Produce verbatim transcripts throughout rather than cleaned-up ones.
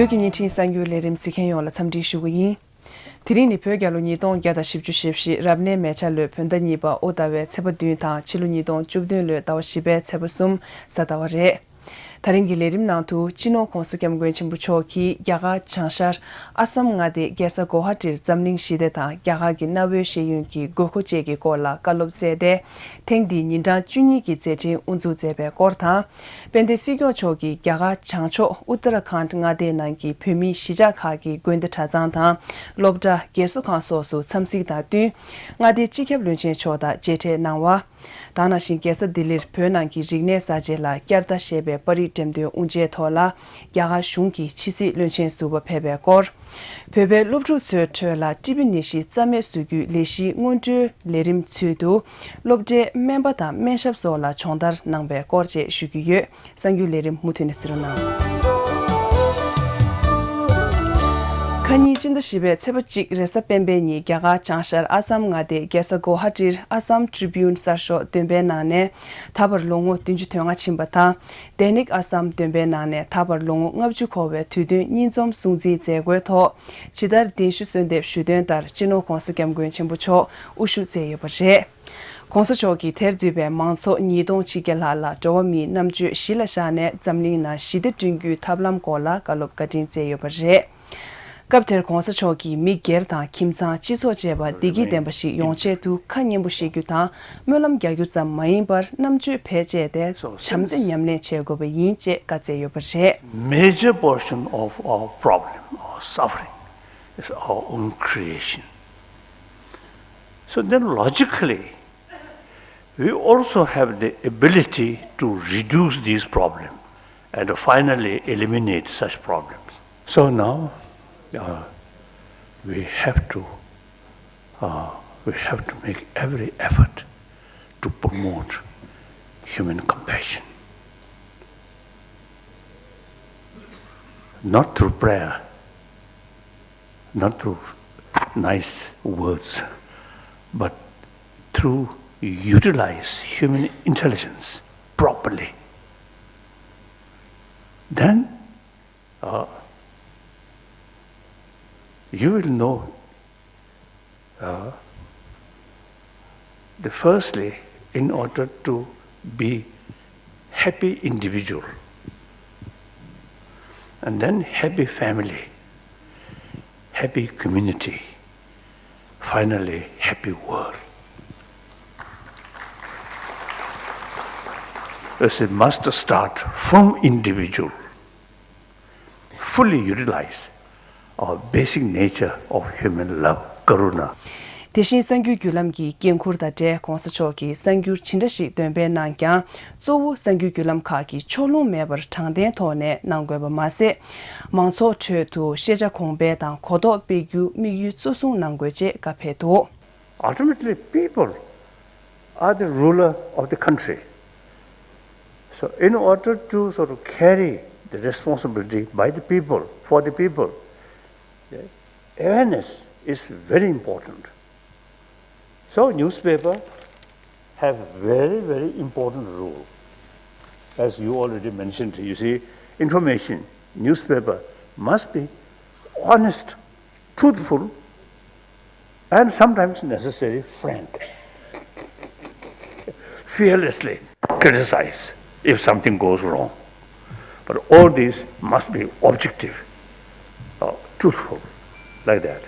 བོད་ཀྱི་བརྙན་འཕྲིན་གསར་འགྱུར་ལས་རིམ་གཟིགས་མཁན་ཡོངས་ལ་འཚམས་འདྲི་ཞུ་གི་ཡིན། དེ་རིང་ནི་བོད་རྒྱལ་ལོ་ཉིས་སྟོང་བརྒྱ་དང་བཞི་བཅུ་ཞེ་བཞི་རབ་གནས་མེ་བྱ་ལོའི་བོད་ཟླ་གཉིས་པ་དབུ་ཟླ་བའི་ཚེས་པ་བདུན་དང་ཕྱི་ལོ་ཉིས་སྟོང་བཅུ་བདུན་ལོའི་ཟླ་བ་བཞི་པའི་ཚེས་པ་གསུམ་གཟའ་ཟླ་བ་རེད། ད་རིང་གི་ལས་རིམ་ནང་དུ་སྤྱི་ནོར་༧གོང་ས་༧སྐྱབས་མགོན་ཆེན་པོ་མཆོག་གིས་རྒྱ་གར་བྱང་ཤར་ཨ་སམ་མངའ་སྡེའི་རྒྱལ་ས་གོ་ཧ་ཏིར་འཛམ་གླིང་ཞི་བདེ་དང་རྒྱ་གར་གྱི་གནའ་བོའི་ཤེས་ཡོན་གྱི་དགོས་མཁོ་བཅས་ཀྱི་སྐོར་ལ་བཀའ་སློབ་སྩལ་ཏེ། ཐེངས་འདིའི་ཉིན་གྲངས་བཅུ་གཉིས་ཀྱི་མཛད་འཕྲིན་དབུ་འཛུགས་མཛད་པའི་སྐོར་དང་། དཔལ་ལྡན་སྲིད་སྐྱོང་མཆོག་གིས་རྒྱ་གར་བྱང་ཕྱོགས་ཨུ་ཏར་ཁཱན་མངའ་སྡེའི་ནང་གི་བོད་མིའི་གཞིས་ཆགས་ཁག་གི་དགོན་སྡེ་གྲྭ་ཚང་དང་སློབ་གྲྭ། རྒས་གསོ་ཁང་སོགས་སུ་འཚམས་གཟིགས་དང་བསྟུན། མངའ་སྡེའི་སྤྱི་ཁྱབ་བློན་ཆེན་མཆོག་དང་མཇལ་འཕྲད་གནང་བ། དེ་ནང་བཞིན་རྒྱལ་ས་ལྡི་ལིར་བོད་ནང་གི་རིག་གནས་གསར་བརྗེ་ལ་བསྐྱར་ལྟ་ཞེས་པའི་པར་རིས་འགྲེམས་སྟོན་དབུ་འབྱེད་ཐོག་ལ། རྒྱ་གར་གཞུང་གི་ཕྱི་སྲིད་བློན་ཆེན་ཟུར་པ་ཕེབས་པའི་སྐོར། བོད་པའི་སློབ་ཕྲུག་ཚོའི་ཁྲོད་ལ་ཊི་བི་ནད་གཞི་རྩ་མེད་བཟོ་རྒྱུའི་ལས་གཞིའི་སྔོན་འགྲོའི་ལས་རིམ་ཚུལ་དུ། སློབ་གྲྭའི་སྨན་པ་དང་སྨན་ཞབས་སོགས་ལ་སྦྱོང་བརྡར་གནང་བའི་སྐོར་བཅས་ཞུ་རྒྱུ་ཡོད། གསར་འགྱུར་ལས་རིམ་མུ་མཐུད་ནས་གཟིགས་རོགས་གནང་། ཁ་ཉིན་སྤྱི་ཟླ་བཞི་པའི་ཚེས་པ་གཅིག་རེས་གཟའ་སྤེན་པའི་ཉིན་རྒྱ་གར་བྱང་ཤར་ཨ་སམ་མངའ་སྡེའི་རྒྱལ་ས་གོ་ཧ་ཏིར་ཨ་སམ་ཊི་རི་བྷིའུན་གསར་ཤོག་འདོན་པའི་ནང་ནས། ད་བར་ལོ་ངོ་བདུན་ཅུ་དོན་ལྔ་ཕྱིན་པ་དང་། ལྡན་ནིག་ཨ་སམ་འདོན་པའི་ནང་ནས་ད་བར་ལོ་ངོ་ལྔ་བཅུ་འཁོར་བའི་དུས་སྟོན་གཉིས་འཛོམས་སྲུང་བརྩིའི་མཛད་སྒོའི་ཐོག་ཇི་ལྟར་གདན་ཞུ་གསོལ་འདེབས་ཞུས་དོན་ལྟར་སྤྱི་ནོར་༧གོང་ས་༧སྐྱབས་མགོན་ཆེན་པོ་མཆོག་དབུ་བཞུགས་མཛད་ཡོད་པ་རེད། ༸གོང་ས་མཆོག་གིས་དེར་འདུས་པའི་མང་ཚོགས་ཉིས་སྟོང་ཆིག་བརྒྱ་ལྷག་ལ་འགྲོ་བ་མིའི་རྣམ་དཔྱོད་གཞི་ལ་བཞག་ནས་འཛམ་གླིང་ནང་ཞི་བདེ་བསྐྲུན་རྒྱུའི་ཐབས་ལམ་སྐོར་ལ་བཀའ་སློབ་བཀའ་དྲིན་སྩལ་ཡོད་པ་རེད། སྐབས་དེར་༸གོང་ས་མཆོག་གིས་མི་སྒེར་དང་ཁྱིམ་ཚང་སྤྱི་ཚོགས་བཅས་པ་བདེ་སྐྱིད་ལྡན་པ་ཞིག་ཡོང་ཆེད་དུ་ཁ་སྙན་པོ་བཤད་རྒྱུ་དང་སྨོན་ལམ་རྒྱག་རྒྱུ་ཙམ་མ་ཡིན་པར་རྣམ་དཔྱོད་བེད་སྤྱད་དེ་བྱམས་བརྩེ་ཉམས་ལེན་བྱེད་དགོས་པ་ཡིན་ཅེས་བཀའ་སྩལ་ཡོད་པ་རེད། Major portion of our problem, our suffering, is our own creation. So then logically, we also have the ability to reduce these problems and finally eliminate such problems. So now, uh, we have to, uh, we have to make every effort to promote human compassion. Not through prayer, not through nice words, but through utilize human intelligence properly. Then, uh, you will know, uh, the firstly, in order to be happy individual, and then happy family, happy community, finally happy world. As it must start from individual, fully utilize our basic nature of human love, karuna. དེ་བཞིན་གསར་འགྱུར་བརྒྱུད་ལམ་གྱི་འགན་འཁུར་དང་འབྲེལ་༸གོང་ས་མཆོག་གིས་གསར་འགྱུར་ཇི་འདྲ་ཞིག་འདོན་པའི་ནང་ཀྱང་གཙོ་བོ་གསར་འགྱུར་བརྒྱུད་ལམ་ཁག་གིས་ཕྱོགས་ལྷུང་མེད་པར་དྲང་བདེན་ཐོག་ནས་གནང་དགོས་པ་མ་ཟད། མང་ཚོགས་ཁྲོད་དུ་ཤེས་བྱ་གོང་འཕེལ་དང་གོ་རྟོགས་སྤེལ་རྒྱུ་དམིགས་ཡུལ་གཙོ་བཟུང་གནང་དགོས་ཅེས་བཀའ་ཕེབས་འདུག Ultimately, people are the ruler of the country. So, in order to sort of carry the responsibility by the people, for the people, the awareness is very important. So, newspaper have very, very important role. As you already mentioned, you see, information, newspaper must be honest, truthful, and sometimes necessary, frank. Fearlessly criticize if something goes wrong. But all these must be objective, uh, truthful, like that.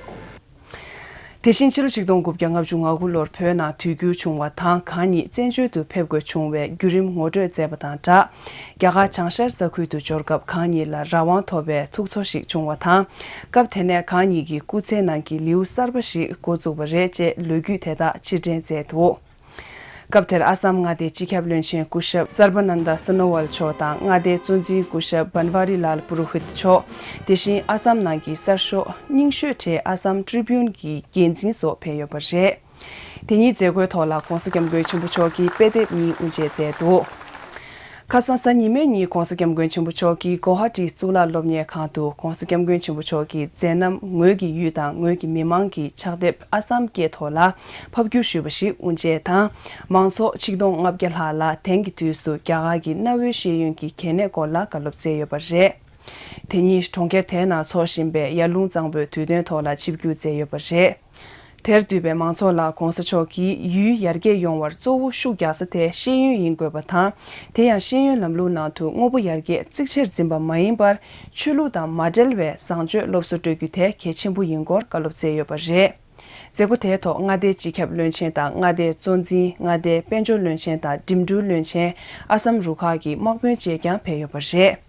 དེ་བཞིན་ཕྱི་ལོ་ཆིག་སྟོང་དགུ་བརྒྱ་ལྔ་བཅུ་ང་དགུ་ལོར་བོད་ནང་དུས་འགྱུར་བྱུང་བ་དང་གང་ཉིད་བཙན་བྱོལ་དུ་ཕེབས་དགོས་བྱུང་བའི་བརྒྱུད་རིམ་ངོ་སྤྲོད་མཛད་པ་དང་སྦྲགས། རྒྱ་གར་བྱང་ཤར་ས་ཁུལ་དུ་འབྱོར་སྐབས་གང་ཉིད་ལ་རང་དབང་ཐོབ་པའི་ཐུགས་ཚོར་ཞིག་བྱུང་བ་དང་། སྐབས་དེ་ནས་གང་ཉིད་ཀྱི་སྐུ་ཚེའི་ནང་གི་ལེའུ་གསར་པ་ཞིག་འགོ་བཙུགས་པ་རེད་ཅེས་ལོ་རྒྱུས་དེ་དག་ཕྱིར་དྲན་མཛད་འདུག་སྐབས་དེར་ཨ་སམ་མངའ་སྡེའི་སྤྱི་ཁྱབ་བློན་ཆེན་སྐུ་ཞབས་སར་བ་ནན་ད་སོ་ནོ་ཝལ་མཆོག་དང་མངའ་སྡེའི་གཙོ་འཛིན་སྐུ་ཞབས་བན་ཝ་རི་ལཱལ་པུ་རོ་ཧིད་མཆོག་དེ་བཞིན་ཨ་སམ་ནང་གི་གསར་ཤོག་རྙིང་ཤོས་གྲས་ཨ་སམ་ཊི་རི་བྷིའུན་གྱི་འགན་འཛིན་སོགས་ཕེབས་ཡོད་པ་རེད། དེ་ཉིན་མཛད་སྒོའི་ཐོག་ལ་༸གོང་ས་༸སྐྱབས་མགོན་ཆེན་པོ་མཆོག་གིས་དཔེ་དེབ་གཉིས་དབུ་འབྱེད་མཛད་འདུག་ཁ་སང་གཟའ་ཉི་མའི་ཉིན་༸གོང་ས་༸སྐྱབས་མགོན་ཆེན་པོ་མཆོག་གིས་གོ་ཧ་ཊི་གཙུག་ལག་སློབ་གཉེར་ཁང་དུ་༸གོང་ས་༸སྐྱབས་མགོན་ཆེན་པོ་མཆོག་གི་མཛད་རྣམ་ངོས་ཀྱི་ཡུལ་དང་ངོས་ཀྱི་མི་མང་གི་ཕྱག་དེབ་ཨ་སམ་སྐད་ཐོག་ལ་ཕབ་བསྒྱུར་ཞུས་པ་ཞིག་དབུ་འབྱེད་དང་། མང་ཚོགས་ཆིག་སྟོང་ལྔ་བརྒྱ་ལྷག་ལ་དེང་གི་དུས་སུ་རྒྱ་གར་གྱི་གནའ་བོའི་ཤེས་ཡོན་གྱི་གལ་གནད་སྐོར་ལ་བཀའ་སློབ་སྩལ་ཡོད་པ་རེད། དེ་ཉིན་གྲོང་ཁྱེར་དེའི་ནང་འཚོགས་བཞིན་པའི་ཡར་ཀླུང་གཙང་པོའི་དུས་སྟོན་ཐོག་ལ་ཆིབས་བསྒྱུར་མཛད་ཡོད་པ་རེད། དེར་འདུས་པའི་མང་ཚོགས་ལ་༧གོང་ས་མཆོག་གིས་ཡུལ་ཡར་རྒྱས་ཡོང་བར་གཙོ་བོ་ཤུགས་རྒྱག་ས་དེ་ཤེས་ཡོན་ཡིན་དགོས་པ་དང་། དེ་ཡང་ཤེས་ཡོན་ལམ་ལུགས་ནང་དུ་དངོས་པོ་ཡར་རྒྱས་གཙིགས་ཆེར་འཛིན་པ་མ་ཡིན་པར། ཆོས་ལུགས་དང་མ་འབྲེལ་བའི་བཟང་སྤྱོད་སློབ་གསོ་སྤྲོད་རྒྱུ་དེ་གལ་ཆེན་པོ་ཡིན་སྐོར་བཀའ་སློབ་སྩལ་ཡོད་པ་རེད། མཛད་སྒོ་དེའི་ཐོག་མངའ་སྡེའི་སྤྱི་ཁྱབ་བློན་ཆེན་དང་མངའ་སྡེའི་གཙོ་འཛིན། མངའ་སྡེའི་དཔལ་འབྱོར་བློན་ཆེན་དང་འགྲིམ་འགྲུལ་བློན་ཆེན། ཨ་སམ་རུ་ཁག་གི་དམག་དཔོན་བཅས་ཀྱང་ཕེབས་ཡོད་པ་རེད།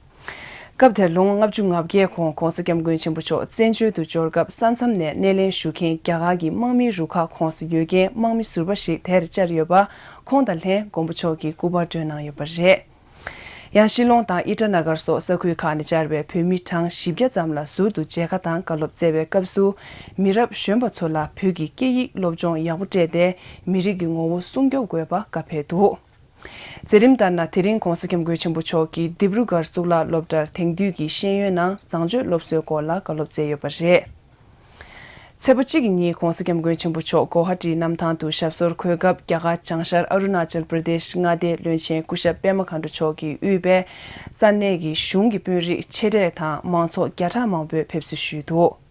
སྐབས་དེར་ལོ་ངོ་ལྔ་བཅུ་ང་བརྒྱད་གོང་༧གོང་ས་༧སྐྱབས་མགོན་ཆེན་པོ་མཆོག་བཙན་བྱོལ་དུ་འབྱོར་སྐབས་ས་མཚམས་ནས་སྣེ་ལེན་ཞུ་མཁན་རྒྱ་གར་གྱི་དམག་མིའི་རུ་ཁག་ཁོངས་སུ་ཡོད་མཁན་དམག་མི་ཟུར་པ་ཞིག་དེར་བཅར་ཡོད་པ་ཁོང་དང་ལྷན་མགོན་པོ་མཆོག་གི་སྐུ་པར་སྒྲོན་གནང་ཡོད་པ་རེད། ཡང་ཤི་ལོང་དང་ཨི་ཊ་ན་གར་སོགས་ས་ཁུལ་ཁག་ནས་བཅར་བའི་བོད་མི་གྲངས་བཞི་བརྒྱ་ཙམ་ལ་ཟུར་དུ་མཇལ་ཁ་དང་བཀའ་སློབ་སྩལ་བའི་སྐབས་སུ། མི་རབས་གཞོན་པ་ཚོ་ལ་བོད་ཀྱི་སྐད་ཡིག་སློབ་སྦྱོང་ཡག་པོ་སྤྲད་དེ། མི་རིགས་ཀྱི་ངོ་བོ་སྲུང་སྐྱོབ་དགོས་པ་བཀའ་ཕེབས་འདུག་མཛད་རིམ་ལྟར་ན། དེ་རིང་༧གོང་ས་༧སྐྱབས་མགོན་ཆེན་པོ་མཆོག་གིས་དིབ་རུ་གར་གཙུག་ལག་སློབ་གྲྭར་དེང་དུས་ཀྱི་ཤེས་ཡོན་ནང་བཟང་སྤྱོད་སློབ་གསོའི་སྐོར་ལ་བཀའ་སློབ་སྩལ་ཡོད་པ་རེད། ཚེས་པ་གཅིག་གི་ཉིན་༧གོང་ས་༧སྐྱབས་མགོན་ཆེན་པོ་མཆོག་གོ་ཧ་ཊིའི་གནམ་ཐང་དུ་ཞབས་སོར་འཁོད་སྐབས། རྒྱ་གར་བྱང་ཤར་ཨ་རུ་ན་ཅལ་པྲ་དེཤ་མངའ་སྡེའི་བློན་ཆེན་སྐུ་ཞབས་པད་མ་མཁའ་འགྲོ་མཆོག་གིས་དབུས་པའི་ས་གནས་ཀྱི་གཞུང་གི་དཔོན་རིགས་ཆེ་གྲས་དང་མང་ཚོགས་བརྒྱ་ཕྲག་མང་པོས་ཕེབས་བསུ་ཞུས་འདུག་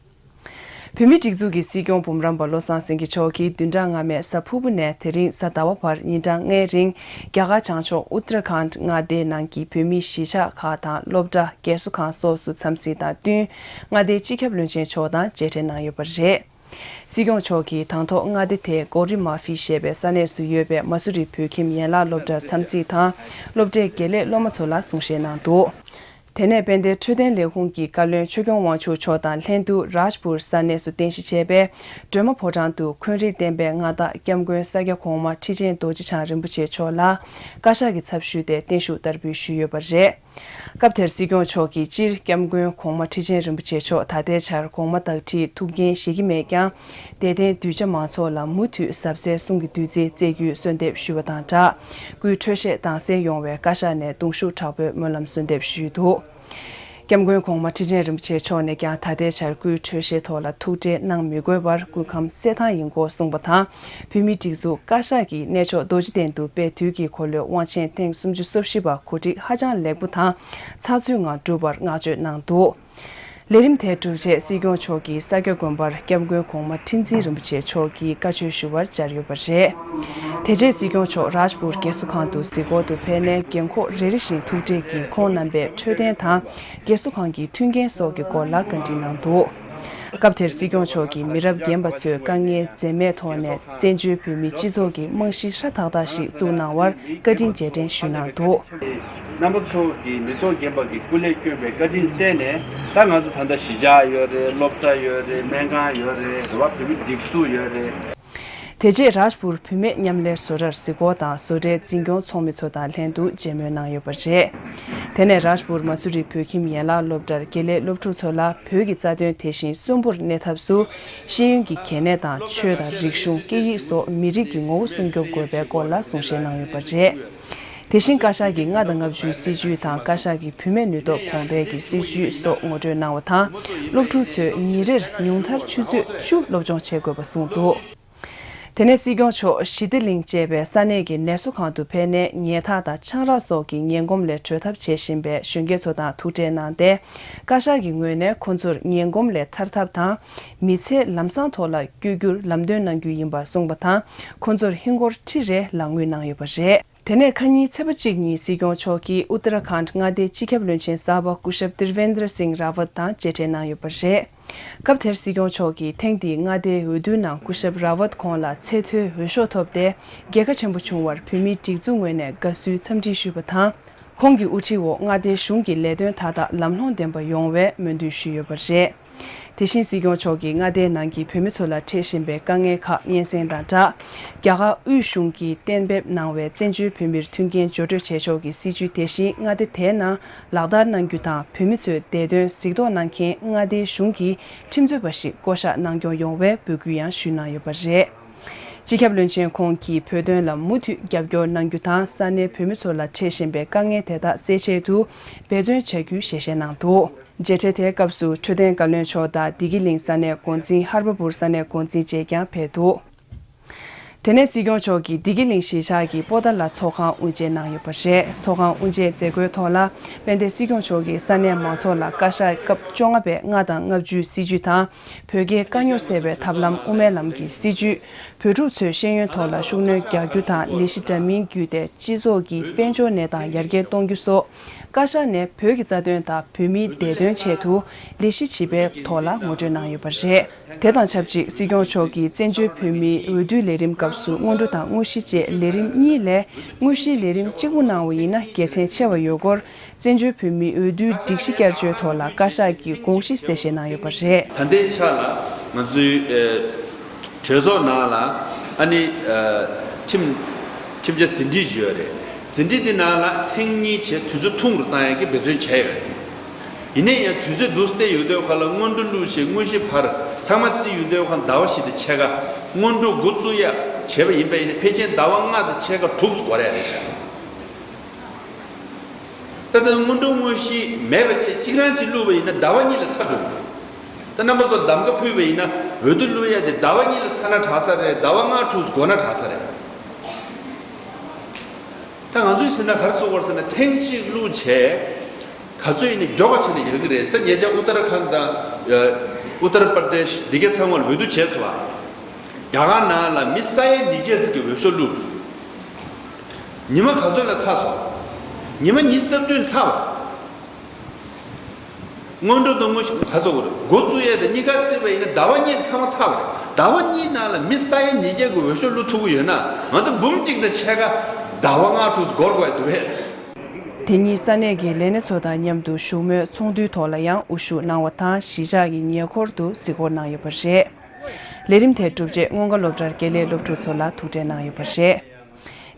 བོད་མིའི་སྒྲིག་འཛུགས་ཀྱི་སྲིད་སྐྱོང་འབུམ་རམས་པ་བློ་བཟང་སེང་གེ་མཆོག་གིས་བདུན་ཕྲག་སྔ་མའི་གཟའ་ཕུར་བུ་ནས་དེ་རིང་གཟའ་ཟླ་བ་བར་ཉིན་གྲངས་ལྔའི་རིང་རྒྱ་གར་བྱང་ཕྱོགས་ཨུ་ཏར་ཁཱན་མངའ་སྡེའི་ནང་གི་བོད་མིའི་གཞིས་ཆགས་ཁག་དང་སློབ་གྲྭ། རྒས་གསོ་ཁང་སོགས་སུ་འཚམས་གཟིགས་དང་བསྟུན། མངའ་སྡེའི་སྤྱི་ཁྱབ་བློན་ཆེན་མཆོག་དང་མཇལ་འཕྲད་གནང་ཡོད་པ་རེད། སྲིད་སྐྱོང་མཆོག་གིས་དང་ཐོག་མངའ་སྡེ་དེའི་གོ་རི་མ་ཧྥི་ཞེས་པའི་ས་གནས་སུ་ཡོད་པའི་མ་སུ་རི་བོད་ཁྱིམ་ཡན་ལག་སློབ་གྲྭར་འཚམས་གཟིགས་དང་། སློབ་གྲྭའི་དགེ་ལས་སློབ་མ་ཚོ་ལ་གསུང་བཤད་གནང་འདུག་དེ་ནས་དཔལ་ལྡན་འཕྲོད་བསྟེན་ལས་ཁུངས་ཀྱི་བཀའ་བློན་ཆོས་སྐྱོང་དབང་ཕྱུག་མཆོག་དང་ལྷན་དུ་རཱཇ་པུར་ས་གནས་སུ་རྟེན་གཞི་བྱས་པའི་སྒྲོལ་མ་ཕོ་བྲང་དུ་འཁོན་རིན་བསྟན་པའི་མངའ་བདག་སྐྱབས་མགོན་ས་སྐྱ་གོང་མ་ཁྲི་ཆེན་རྡོ་རྗེ་འཆང་རིན་པོ་ཆེ་མཆོག་ལ་བཀའ་ཤག་གི་ཚབ་ཞུས་ཏེ་བརྟན་བཞུགས་བསྟར་འབུལ་ཞུས་ཡོད་པ་རེད། སྐབས་དེར་སྲིད་སྐྱོང་མཆོག་གིས་སྤྱིར་སྐྱབས་མགོན་གོང་མ་ཁྲི་ཆེན་རིན་པོ་ཆེ་མཆོག་ད་ལྟའི་ཆར་གོང་མ་དག་ཁྲིའི་ཐུགས་འགན་བཞེས་ཀྱི་མེད་ཀྱང་། དད་ལྡན་གདུལ་བྱ་མང་ཚོགས་ལ་མུ་མཐུད་ཟབ་གསལ་གསུང་གི་བདུད་རྩི་སྩལ་རྒྱུའི་གསོལ་འདེབས་ཞུས་པ་དང་སྦྲགས། སྐུའི་འཕྲོད་བཞེས་དྭངས་གསལ་ཡོང་བའི་བཀའ་ཤག་ནས་གདུང་ཤུགས་དྲག་པོས་སྨོན་ལམ་གསོལ་འདེབས་ཞུས་འདུག་སྐྱབས་མགོན་གོང་མ་ཁྲི་ཆེན་རིན་པོ་ཆེ་མཆོག་ནས་ཀྱང་ད་ལྟའི་ཆར་སྐུའི་འཕྲོད་བཞེས་ཐོག་ལ་ཐུགས་ཁྲལ་གནང་མི་དགོས་པར་སྐུ་ཁམས་གསལ་ཐང་ཡིན་སྐོར་གསུངས་པ་དང་། བོད་མིའི་སྒྲིག་འཛུགས་བཀའ་ཤག་གིས་གནས་མཆོག་རྡོ་རྗེ་གདན་དུ་དཔལ་དུས་ཀྱི་འཁོར་ལོའི་དབང་ཆེན་ཐེངས་སུམ་ཅུ་སོ་བཞི་པ་གོ་སྒྲིག་ཧ་ཅང་ལེགས་པོ་དང་ཚགས་ཚུད་ངང་གྲུབ་པར་བསྔགས་བརྗོད་གནང་འདུག་ལས་རིམ་དེ་གྲུབ་རྗེས་སྲིད་སྐྱོང་མཆོག་གིས་ས་སྐྱ་དགོན་པར་སྐྱབས་མགོན་གོང་མ་ཁྲི་འཛིན་རིན་པོ་ཆེ་མཆོག་གི་བཀའ་ཆོས་ཞུ་བར་བཅར་ཡོད་པ་རེད། དེ་རྗེས་སྲིད་སྐྱོང་མཆོག་རཱཇ་པུར་རྒས་གསོ་ཁང་དུ་གཟིགས་སྐོར་དུ་ཕེབས་ནས་རྒན་འཁོགས་རེ་རེ་བཞིན་ཐུག་འཕྲད་ཀྱིས་ཁོང་རྣམ་པའི་འཕྲོད་བསྟེན་དང་རྒས་གསོ་ཁང་གི་མཐུན་རྐྱེན་སོགས་ཀྱི་སྐོར་ལ་བཀའ་འདྲི་གནང་འདུག་སྐབས་དེར་སྲིད་སྐྱོང་མཆོག་གིས་མི་རབས་རྒན་པ་ཚོས་དཀའ་ངལ་འཛེམས་མེད་ཐོག་ནས་བཙན་བྱོལ་བོད་མིའི་སྤྱི་ཚོགས་ཀྱི་རྨང་གཞི་ཧྲ་ཐག་ཐག་ཞིག་བཙུགས་གནང་བར་བཀའ་དྲིན་རྗེས་དྲན་ཞུས་གནང་འདུག་རྣམ་པ་ཚོ་གིས་མི་ཐོག་རྒན་པ་གི་སྐུ་ལས་བསྐྱོན་པའི་བཀའ་དྲིན་བརྟེན་ནས་ད་ང་ཚོ་ད་ལྟ་གཞིས་ཆགས་ཡོད་རེད། སློབ་གྲྭ་ཡོད་རེད། སྨན་ཁང་ཡོད་རེད། རེད་བ། བོད་མི་སྒྲིག་འཛུགས་ཡོད་རེད། དེ་རྗེས་རཱཇ་པུར་བུད་མེད་མཉམ་ལས་བཟོ་གྲྭར་གཟིགས་སྐོར་དང་བཟོ་གྲྭའི་འཛིན་སྐྱོང་ཚོགས་མི་ཚོ་དང་ལྷན་དུ་མཇལ་མོལ་གནང་ཡོད་པ་རེད། དེ་ནས་རཱཇ་པུར་མ་སུ་རི་བོད་ཁྱིམ་ཡན་ལག་སློབ་གྲྭར་དགེ་ལས་སློབ་ཕྲུག་ཚོ་ལ་བོད་ཀྱི་རྩ་དོན་དེ་བཞིན་གསོན་པོར་གནས་ཐབས་སུ་ཤེས་ཡོན་གྱི་གལ་གནད་དང་ཆོས་དང་རིག་གཞུང་། སྐད་ཡིག་སོགས་མི་རིགས་ཀྱི་ངོ་བོ་སྲུང་སྐྱོབ་དགོས་པའི་སྐོར་ལ་གསུང་བཤད་གནང་ཡོད་པ་རེད། དེ་བཞིན་བཀའ་ཤག་གི་ལྔ་དང་ལྔ་བཅུའི་སྲིད་བྱུས་དང་བཀའ་ཤག་གི་བུད་མེད་ནུས་སྟོབས་གོང་འཕེལ་གྱི་སྲིད་བྱུས་སོགས་ངོ་སྤྲོད་གནང་བ་དང་། སློབ་ཕྲུག་ཚོས་ཉིན་རེར་ཉུང་མཐར་ཆུ་ཚོད་བཅུ་སློབ་སྦྱོང་བྱེད་དགོས་པ་གསུངས་འདུག་དེ་ནས་སྲིད་སྐྱོང་མཆོག་ཞི་བདེ་གླིང་ཅེས་པའི་ས་གནས་ཀྱི་ནད་གསོ་ཁང་དུ་ཕེབས་ནས་ཉལ་ཐག་དང་ཆང་རག་སོགས་ཀྱི་ངན་གོམས་ལས་གྲོལ་ཐབས་བྱེད་བཞིན་པའི་གཞོན་སྐྱེས་ཚོ་དང་ཐུག་འཕྲད་གནང་སྟེ། བཀའ་ཤག་གི་ངོས་ནས་ཁོ་ཚོར་ངན་གོམས་ལས་ཐར་ཐབས་དང་། མི་ཚེ་ལམ་བཟང་ཐོག་ལ་བསྐྱོད་རྒྱུར་ལམ་སྟོན་གནང་རྒྱུ་ཡིན་པ་གསུངས་པ་དང་། ཁོ་ཚོར་ཧིན་སྒོར་ཁྲི་རེ་ལག་དངུལ་གནང་ཡོད་པ་རེད། དེ་ནས་ཁ་ཉིན་ཚེས་པ་གཅིག་ཉིན་སྲིད་སྐྱོང་མཆོག་གིས་ཨུ་ཏར་ཁཱན་མངའ་སྡེའི་སྤྱི་ཁྱབ་བློན་ཆེན་གསར་པ་སྐུ་ཞབས་ཏིར་ཝེན་དྲ་སིང་ར་ཝཏ་དང་མཇལ་འཕྲད་གནང་ཡོད་པ་རེད། སྐབས་དེར་སྲིད་སྐྱོང་མཆོག་གིས་ཐེངས་འདིའི་མངའ་སྡེའི་འོས་བསྡུའི་ནང་སྐུ་ཞབས་ར་ཝཏ་ཁོང་ལ་ཚད་མཐོའི་འོས་ཤོག་ཐོབ་སྟེ་རྒྱལ་ཁ་ཆེན་པོ་བྱུང་བར་བོད་མིའི་སྒྲིག་འཛུགས་ངོས་ནས་དགའ་བསུའི་འཚམས་འདྲི་ཞུས་པ་དང་། ཁོང་གི་དབུ་ཁྲིད་འོག་མངའ་སྡེའི་གཞུང་གི་ལས་དོན་མཐའ་དག་ལམ་ལྷོང་ལྡན་པ་ཡོང་བའི་སྨོན་འདུན་ཞུས་ཡོད་པ་རེད། དེ་བཞིན་སྲིད་སྐྱོང་མཆོག་གིས་མངའ་སྡེའི་ནང་གི་བོད་མི་ཚོ་ལ་འཕྲད་བཞིན་པའི་དཀའ་ངལ་ཁག་སྙན་སེང་དང་སྦྲགས། རྒྱ་གར་དབུས་གཞུང་གིས་གཏན་འབེབས་གནང་བའི་བཙན་བྱོལ་བོད་མིར་མཐུན་རྐྱེན་སྦྱོར་སྤྲོད་བྱེད་ཕྱོགས་ཀྱི་སྲིད་བྱུས་དེ་བཞིན་མངའ་སྡེ་དེའི་ནང་ལག་བསྟར་གནང་རྒྱུ་དང་། བོད་མི་ཚོའི་བདེ་དོན་གཟིགས་རྟོག་གནང་མཁན་མངའ་སྡེའི་གཞུང་གི་ཁྲིམས་རྩོད་པ་ཞིག་བསྐོ་གཞག་གནང་སྐྱོང་ཡོང་བའི་འབོད་སྐུལ་ཡང་ཞུས་གནང་ཡོད་པ་རེད། སྤྱི་ཁྱབ་བློན་ཆེན་ཁོང་གིས་བོད་དོན་ལ་མུ་མཐུད་རྒྱབ་སྐྱོར་གནང་རྒྱུ་དང་། ས་གནས་བོད་མི་ཚོ་ལ་འཕྲད་བཞིན་པའི་དཀའ་ངལ་དེ་དག་སེལ་ཆེད་དུ་འབད་བརྩོན་བྱ་རྒྱུའི་ཞལ་བཞེས་གནང་འདུག་མཇལ་འཕྲད་དེའི་སྐབས་སུ་འཕྲོད་བསྟེན་བཀའ་བློན་མཆོག་དང་བདེ་སྐྱིད་གླིང་ས་གནས་འགོ་འཛིན། ཧར་པ་པུར་ས་གནས་འགོ་འཛིན་བཅས་ཀྱང་ཕེབས་འདུག་དེ་ནས་སྲིད་སྐྱོང་མཆོག་གིས་བདེ་སྐྱིད་གླིང་གཞིས་ཆགས་ཀྱི་པོ་ཏཱ་ལ་ཚོགས་ཁང་དབུ་འབྱེད་གནང་ཡོད་པ་རེད། ཚོགས་ཁང་དབུ་འབྱེད་མཛད་སྒོའི་ཐོག་ལ་དཔལ་ལྡན་སྲིད་སྐྱོང་མཆོག་གིས་ས་གནས་མང་ཚོགས་ལ་བཀའ་ཤག་སྐབས་བཅོ་ལྔ་པའི་ལྔ་དང་ལྔ་བཅུའི་སྲིད་བྱུས་དང་། བོད་རྒྱའི་དཀའ་རྙོག་སེལ་བའི་ཐབས་ལམ་དབུ་མའི་ལམ་གྱི་སྲིད་བྱུས། བོད་ཕྲུག་ཚོའི་ཤེས་ཡོན་ཐོག་ལ་ཤུགས་སྣོན་རྒྱག་རྒྱུ་དང་ལས་གཞི་འདྲ་མིན་བརྒྱུད་དེ་སྤྱི་ཚོགས་ཀྱི་དཔལ་འབྱོར་གནས་སྟངས་ཡར་རྒྱས་གཏོང་རྒྱུ་སོགས། བཀའ་ཤག་ནས་བོད་ཀྱི་རྩ་དོན་དང་བོད་མིའི་བདེ་དོན་ཆེད་དུ་ལས་གཞི་བྱེད་པའི་ཐོག་ལ་ངོ་སྤྲོད་གནང་ཡོད་པ་རེད། དེ་དང་ཆབས་ཅིག་སྲིད་སྐྱོང་མཆོག་གིས་བཙན་བྱོལ་བོད་མིའི་འོས་བསྡུའི་ལས་རིམ་སྐབས་སུ་སྔོན་འགྲོ་དང་དངོས་གཞི་བཅས་ལས་རིམ་གཉིས་ལས། དངོས་གཞིའི་ལས་རིམ་གཅིག་པུ་གནང་བ་ཡིན་ན་དགེ་མཚན་ཆེ་བ་ཡོད་སྐོར། བཙན་བྱོལ་བོད་མིའི་འོས་བསྡུའི་སྒྲིག་གཞི་བསྐྱར་བཅོས་ཐོག་ལ་བཀའ་ཤག་གིས་དགོངས་གཞི་གསལ་བཤད་གནང་ཡོད་པ་རེད། ད་ལྟའི་ཆ་ལ་ང་ཚོའི་ཨ་གྲོས་ཚོགས་ནང་ལ་ཨ་ནི་ཨ་ཁྲིམས་ཁྲིམས་འཆར་ཟིན་བྲིས་ཅིག་ཡོད་རེད། ཟིན་བྲིས་འདི་ནང་ལ་ཐེངས་གཉིས་བྱས་དུས་ཚོད་ཐུང་རུ་བཏང་ཡག་གི་འབད་བརྩོན་བྱས་ཡོད་རེད། ཡིན་ན་ཡང་དུས་ཚོད་འདུག་སྟེ་ཡོད་དུས་ཁ་ལ་སྔོན་འགྲོ་གླུ་གཞས་དངོས་གཞི་བར་ཚང་མ་བརྩིས་ཡོད་དུས་ཁ་ཟླ་བ་བཞི་དང་ཕྱེད་ཀ་སྔོན་འགྲོ་འགོ་བཙུགས་ཡག་བྱས་པ་ཡིན་པ་ཡིན་ན་ཕལ་ཆེར་ཟླ་བ་ལྔ་དང་ཕྱེད་ཀ་དྲུག་འགོར་ཡག་རེད་ཤག་ད་ལྟ་སྔོན་འགྲོ་དངོས་གཞི་མེད་པ་བྱས་གཅིག་རང་གཅིག་བླུགས་པ་ཡིན་ན་ཟླ་བ་གཉིས་ལ་ཚར་འགྲོ་གི་འདུག་ད་རྣམ་པ་ཚོ་གདམ་ག་ཕུལ་བ་ཡིན་ན་འོས་བསྡུ་བླུག་ཡག་དེ་ཟླ་བ་གཉིས་ལ་ཚར་ན་དྲག་ས་རེད། ཟླ་བ་ལྔ་དྲུག་འགོར་ན་དྲག་ས་རེད། ད་ང་ཚོས་ཟེར་ན་ག་རེ་ཟེར་དགོས་རེད་ཟེར་ན་ཐེངས་གཅིག་བླུགས་བྱས་ག་ཚོད་ཡིན་ནའི་མགྱོགས་པ་བྱས་ན་ཡག་གི་རེད། ད་ཉེ་ཆར་ཨུ་ཏར་ཁཱན་དང་ཨུ་ཏར་པར་དེཤ་འདི་གའི་ཚང་མ་ལ་འོས་བསྡུ་བྱས་སོང་བ། རྒྱ་གར་ནང་ལ་མི་ས་ཡ་ཉིས་བརྒྱ་ཙམ་གྱི་འོས་ཤོག་བླུགས། ཉི་མ་ག་ཚོད་ལ་ཚར་སོང་། ཉི་མ་ཉི་ཤུ་རྩ་བདུན་ཚར་བ། སྔོན་འགྲོ་དང་དངོས་གཞི་ག་ཚོད་དགོས་རེད། འགོ་བཙུགས་ཡས་དང་གཉིས་ཀ་བརྩིས་པ་ཡིན་ན་ཟླ་བ་གཉིས་ཚང་མ་ཚར་བ་རེད། ཟླ་བ་གཉིས་ནང་ལ་མི་ས་ཡ་ཉིས་བརྒྱ་གི་འོས་ཤོག་བླུགས་ཐུབ་ཀྱི་ཡོད་ན་ང་ཚོ་འབུམ་གཅིག་དང་ཕྱེད་ཀ་ཟླ་བ་ལྔ་དྲུག་འགོར་དགོས་འདུག་བས། དེ་ཉིན་ས་གནས་ཀྱི་ལས་སྣེ་ཚོ་དང་མཉམ་དུ་བཞུགས་མོལ་ཚོགས་འདུའི་ཐོག་ལ་ཡང་དབུ་བཞུགས་གནང་བ་དང་གཞིས་ཆགས་ཀྱི་ཉེ་འཁོར་དུ་གཟིགས་སྐོར་གནང་ཡོད་པ་རེད། ལས་རིམ་དེ་གྲུབ་རྗེས་སྔོན་དགའ་སློབ་གྲྭར་དགེ་ལས་སློབ་ཕྲུག་ཚོ་ལ་ཐུག་འཕྲད་གནང་ཡོད་པ་རེད།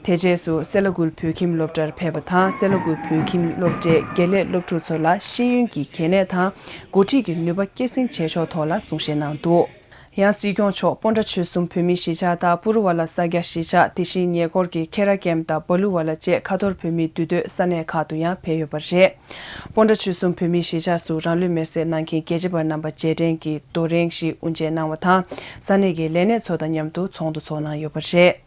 དེ་རྗེས་སུ་སེ་ལ་ཀུལ་བོད་ཁྱིམ་སློབ་གྲྭར་ཕེབས་པ་དང་སེ་ལ་ཀུལ་བོད་ཁྱིམ་སློབ་གྲྭའི་དགེ་ལས་སློབ་ཕྲུག་ཚོ་ལ་ཤེས་ཡོན་གྱི་གལ་གནད་དང་འགོ་ཁྲིད་ཀྱི་ནུས་པ་སྐྱེད་སྲིང་བྱེད་ཕྱོགས་ཐོག་ལ་གསུང་བཤད་གནང་འདུག་ཡང་སྲིད་སྐྱོང་མཆོག་སྤོན་ཊ་ཆོལ་གསུམ་བོད་མིའི་གཞིས་ཆགས་དང་པུ་རུ་ཝ་ལ་ས་སྐྱ་གཞིས་ཆགས་དེ་བཞིན་ཉེ་འཁོར་གྱི་ཁེ་ར་ཀེམ་དང་སྦ་ལུ་ཝ་ལ་བཅས་ཁ་ཐོར་བོད་མིའི་འདུས་སྡོད་ས་གནས་ཁག་ཏུ་ཡང་ཕེབས་ཡོད་པ་རེད། སྤོན་ཊ་ཆོལ་གསུམ་བོད་མིའི་གཞིས་ཆགས་སུ་རང་ལུས་མེར་སྲེག་གནང་མཁན་རྒྱལ་གཅེས་པ་རྣམ་པ་རྗེས་དྲན་གྱི་རྡོ་རིང་ཞིག་དབུ་འབྱེད་གནང་བ་དང་ས་གནས་ཀྱི་ལས་སྣེ་ཚོ་དང་མཉམ་དུ་ཚོགས་འདུ་ཚོགས་གནང་ཡོད་པ་རེད།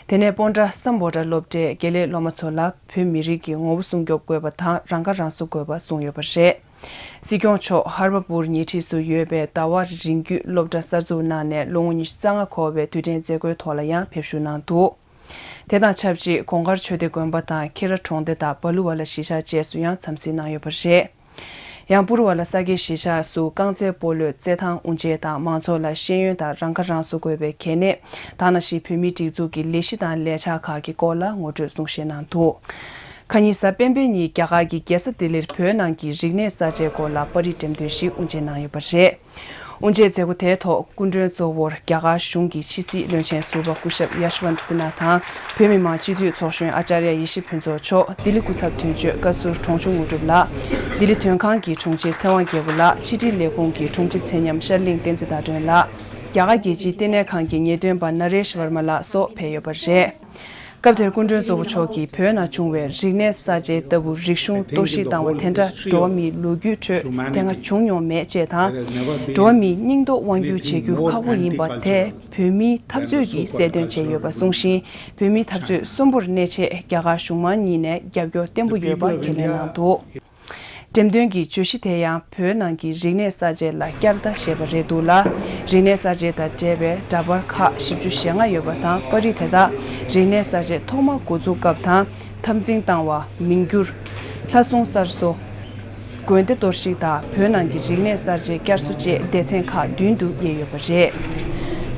དེ་ནས་སྤོན་ཊ་སམ་བྷོ་ཊ་སློབ་གྲྭའི་དགེ་ལས་སློབ་མ་ཚོ་ལ་བོད་མི་རིགས་ཀྱི་ངོ་བོ་སྲུང་སྐྱོབ་དགོས་པ་དང་རང་ཁ་རང་གསོ་དགོས་པ་གསུངས་ཡོད་པ་རེད། སྲིད་སྐྱོང་མཆོག་ཧར་བ་པུར་ཉེ་འཁྲིས་སུ་ཡོད་པའི་ཟླ་བ་རིང་བརྒྱུད་སློབ་གྲྭ་གསར་འཛུགས་གནང་ནས་ལོ་ངོ་ཉི་ཤུ་རྩ་ལྔ་འཁོར་བའི་དུས་དྲན་མཛད་སྒོའི་ཐོག་ལ་ཡང་ཕེབས་ཞུགས་གནང་འདུག་དེ་དང་ཆབས་ཅིག་གོང་དཀར་ཆོས་སྡེ་དགོན་པ་དང་ཁེ་ར་གྲོང་སྡེ་དང་སྦ་ལུ་ཝ་ལ་གཞིས་ཆགས་བཅས་སུ་ཡང་འཚམས་གཟིགས་གནང་ཡོད་པ་རེད། ཡང་པུ་རུ་ཝ་ལ་ས་དགེ་གཞིས་ཆགས་སུ་རྐང་རྩེད་སྤོ་ལོའི་རྩེད་ཐང་དབུ་འབྱེད་དང་མང་ཚོགས་ལ་ཤེས་ཡོན་དང་རང་ཁ་རང་གསོ་དགོས་པའི་གལ་གནད། ད་ནང་བཞིན་བོད་མིའི་སྒྲིག་འཛུགས་ཀྱི་ལས་གཞི་དང་ལས་འཆར་ཁག་གི་སྐོར་ལ་ངོ་སྤྲོད་གསུང་བཤད་གནང་འདུག་ཁ་ཉིན་གཟའ་སྤེན་པའི་ཉིན་རྒྱ་གར་གྱི་རྒྱལ་ས་ལྡི་ལིར་བོད་ནང་གི་རིག་གནས་གསར་བརྗེའི་སྐོར་ལ་པར་རིས་འགྲེམས་སྟོན་ཞིག་དབུ་འབྱེད་གནང་ཡོད་པ་རེད། དབུ་འབྱེད་མཛད་སྒོ་དེའི་ཐོག་སྐུ་མགྲོན་གཙོ་བོར་རྒྱ་གར་གཞུང་གི་ཕྱི་སྲིད་བློན་ཆེན་ཟུར་པ་སྐུ་ཞབས་ཡ་ཤི་ཝན་ཏི་སི་ན་དང་། བོད་མི་མང་སྤྱི་འཐུས་ཚོགས་གཞོན་ཨ་ཅཱརྱ་ཡེ་ཤེས་ཕུན་ཚོགས་མཆོག་ལྡི་ལི་སྐུ་ཚབ་དོན་གཅོད་བཀའ་ཟུར་གྲོང་ཆུང་དངོས་གྲུབ་ལགས། ལྡི་ལི་དོན་ཁང་གི་དྲུང་ཆེ་ཚེ་དབང་རྒྱལ་པོ་ལགས། ཕྱི་དྲིལ་ལས་ཁུངས་ཀྱི་དྲུང་ཆེ་ཚེ་ཉམས་ཤར་གླིང་བསྟན་འཛིན་ཟླ་སྒྲོན་ལགས། རྒྱ་གར་རྒྱལ་སྤྱིའི་ལྟེ་གནས་ཁང་གི་ངེས་སྟོན་པ་ན་རེཤ་ཝར་མ་ལགས་སོགས་ཕེབས་ཡོད་པ་རེད། སྐབས་དེར་སྐུ་མགྲོན་གཙོ་བོ་མཆོག་གིས་བོད་ནང་བྱུང་བའི་རིག་གནས་གསར་བརྗེ་ལྟ་བུ་རིག་གཞུང་གཏོར་བཤིག་བཏང་བ་དེ་འདྲ་འགྲོ་བ་མིའི་ལོ་རྒྱུས་ཁྲོད་དེ་སྔ་བྱུང་མྱོང་མེད་ཅེས་དང་། འགྲོ་བ་མིའི་སྙིང་སྟོབས་དབང་སྒྱུར་བྱེད་རྒྱུ་ཁག་པོ་ཡིན་པ་དེ་བོད་མིའི་འཐབ་རྩོད་ཀྱིས་གསལ་སྟོན་བྱས་ཡོད་པ་གསུངས་ཤིང་། བོད་མིའི་འཐབ་རྩོད་གསོན་པོར་གནས་ཆེད་རྒྱ་གར་གཞུང་མང་གཉིས་ནས་རྒྱབ་སྐྱོར་བརྟན་པོ་ཡོད་པ་ཁས་ལེན་གནང་འདུག་འགྲེམས་སྟོན་གྱི་བརྗོད་གཞི་དེ་ཡང་བོད་ནང་གི་རིག་གནས་གསར་བརྗེ་ལ་བསྐྱར་ལྟ་ཞེས་པ་རེད་འདུག་ལ། རིག་གནས་གསར་བརྗེ་དང་འབྲེལ་བའི་འདྲ་པར་ཁག་བཞི་བཅུ་ཞེ་ལྔ་ཡོད་པ་དང་། པར་རིས་དེ་དག་རིག་གནས་གསར་བརྗེ་ཐོག་མ་འགོ་འཛུགས་སྐབས་དང་། འཐབ་འཛིང་བཏང་བ། མིང་བསྒྱུར། ལྷ་སྲུང་གསར་བཟོ། དགོན་སྡེ་གཏོར་བཤིག་དང་བོད་ནང་གི་རིག་གནས་གསར་བརྗེ་བསྐྱར་གསོ་བཅས་སྡེ་ཚན་ཁག་བདུན་དུ་དབྱེ་ཡོད་པ་རེད།